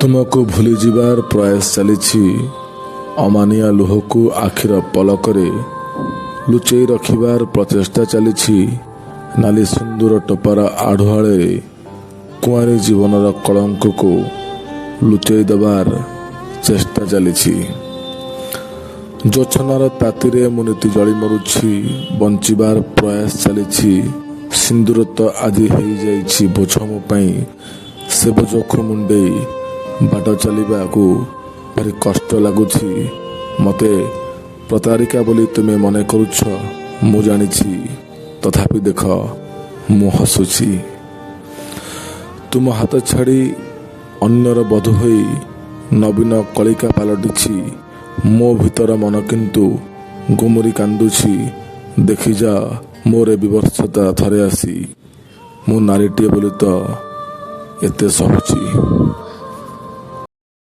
ତୁମକୁ ଭୁଲିଯିବାର ପ୍ରୟାସ ଚାଲିଛି, ଅମାନିଆ ଲୁହକୁ ଆଖିର ପଲକରେ ଲୁଚେଇ ରଖିବାର ପ୍ରଚେଷ୍ଟା ଚାଲିଛି। ନାଲି ସିନ୍ଦୁର ଟୋପାର ଆଢ଼ୁଆଳରେ କୁଆଁରୀ ଜୀବନର କଳଙ୍କକୁ ଲୁଚେଇ ଦେବାର ଚେଷ୍ଟା ଚାଲିଛି। ଜୋଛନାର ତାତିରେ ମୁଁ ନିତି ଜଳି ମରୁଛି, ବଞ୍ଚିବାର ପ୍ରୟାସ ଚାଲିଛି। ସିନ୍ଦୁର ତ ଆଜି ହେଇଯାଇଛି ବୋଝ ମୋ ପାଇଁ, ସେ ବୋଝକୁ ମୁଣ୍ଡେଇ ବାଟ ଚାଲିବାକୁ ଭାରି କଷ୍ଟ ଲାଗୁଛି। ମତେ ପ୍ରତାରିକା ବୋଲି ତୁମେ ମନେ କରୁଛ, ମୁଁ ଜାଣିଛି, ତଥାପି ଦେଖ ମୁଁ ହସୁଛି। ତୁମ ହାତ ଛାଡ଼ି ଅନ୍ୟର ବଧୂ ହୋଇ ନବୀନ କଳିକା ପାଲଟିଛି। ମୋ ଭିତର ମନ କିନ୍ତୁ ଗୁମୁରି କାନ୍ଦୁଛି। ଦେଖିଯାଅ ମୋର ଏ ବିବର୍ଷତା ଥରେ ଆସି, ମୁଁ ନାରୀଟିଏ ବୋଲି ତ ଏତେ ସହୁଛି।